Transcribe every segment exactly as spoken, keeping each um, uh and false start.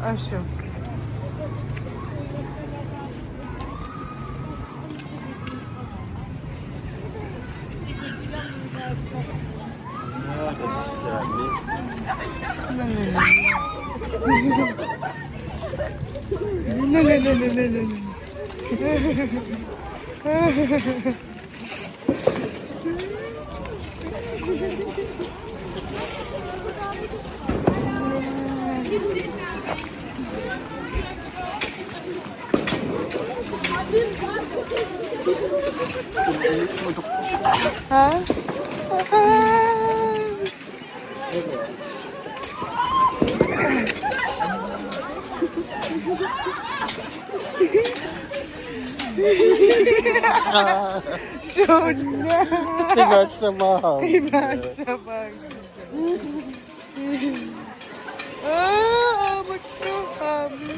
Ashok. Ha? Shona. Timassamahang. Timassamahang. Ah, amat tu kami.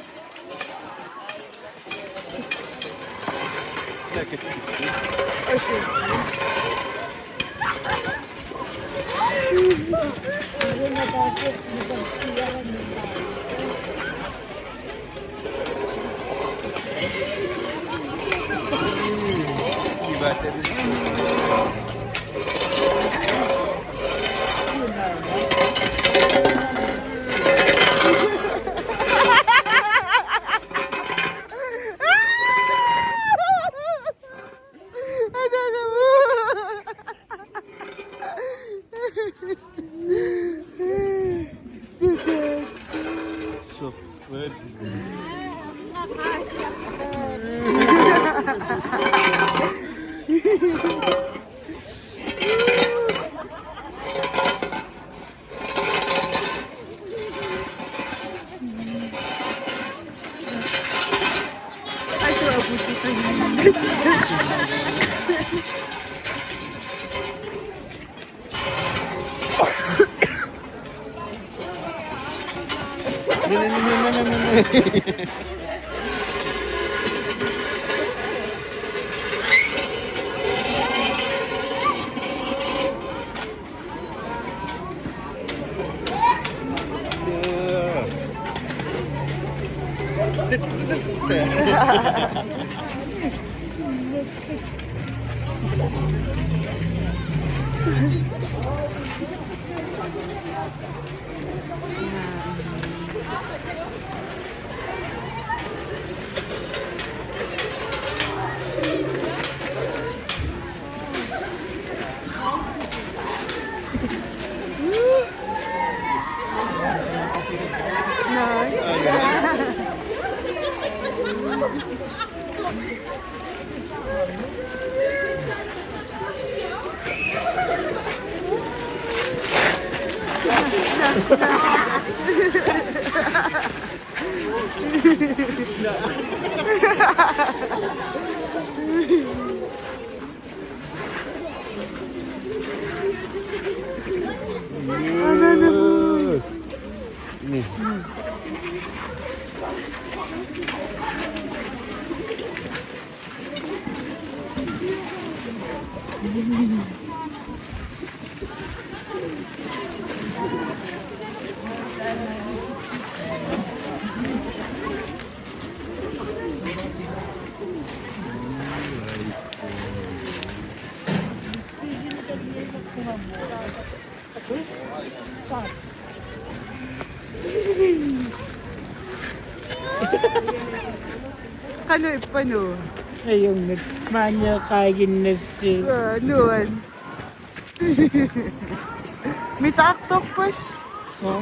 Qanoq ippa, Nuu? Ajunngilaq, maaniiqaaginnassuuvoq. Aa, nuan. Mitaartorpas. Aa.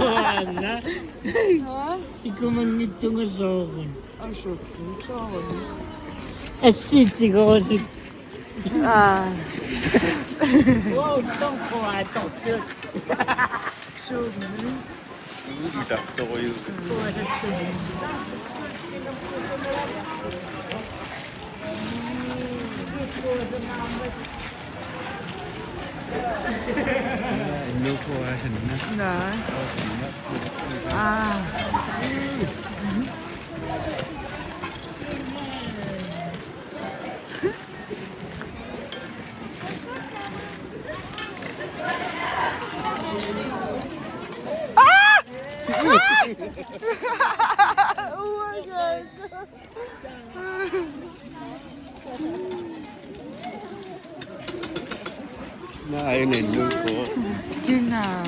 Aana. Aa? Ikumanngitsunga sooruna. Ashok, sooruna. Assiitigorusutit. Aa. Wow, tonko atorsuut. Suummi. Uutaartorujuuvoq. Innuukkut asanna. Naa. Aa. Oh my God. Naa, aajuna innuukkut. Kinaana.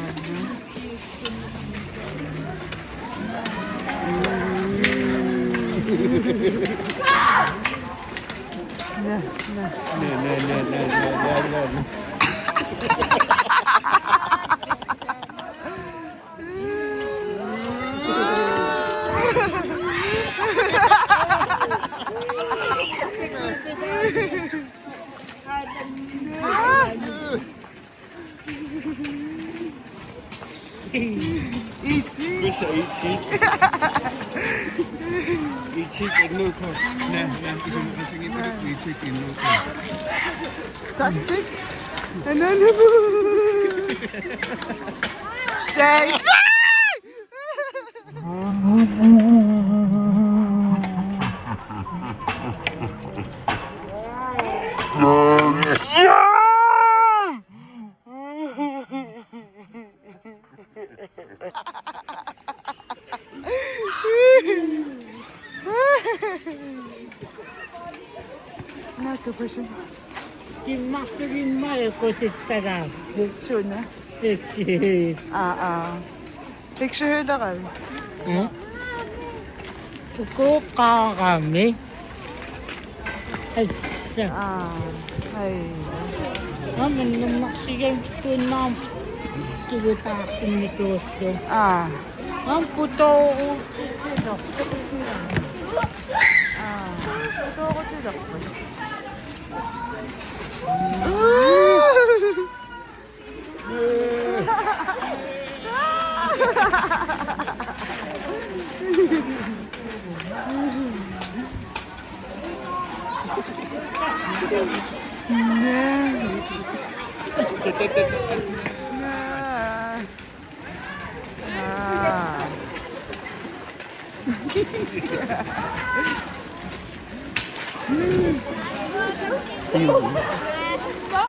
Naa, naa. Naa, naa, naa. Ichi. Kusa ichi. Ichi innuukkut. Naa, naa, ichi innuukkut. Taktik. Ananabu. Say, say! Naatsukusun. Timmarsulimma ikusittagaapput. Suna? Eksi. Aa, aa. Eksihulerai? Mm. Uku qaarami. Assa. Aa, ai. Aamma nunarsigaluartuunnaam kigutaarsinnikuullu. Aa. Aamma putooruutitilor. Aa, putooruutilerput.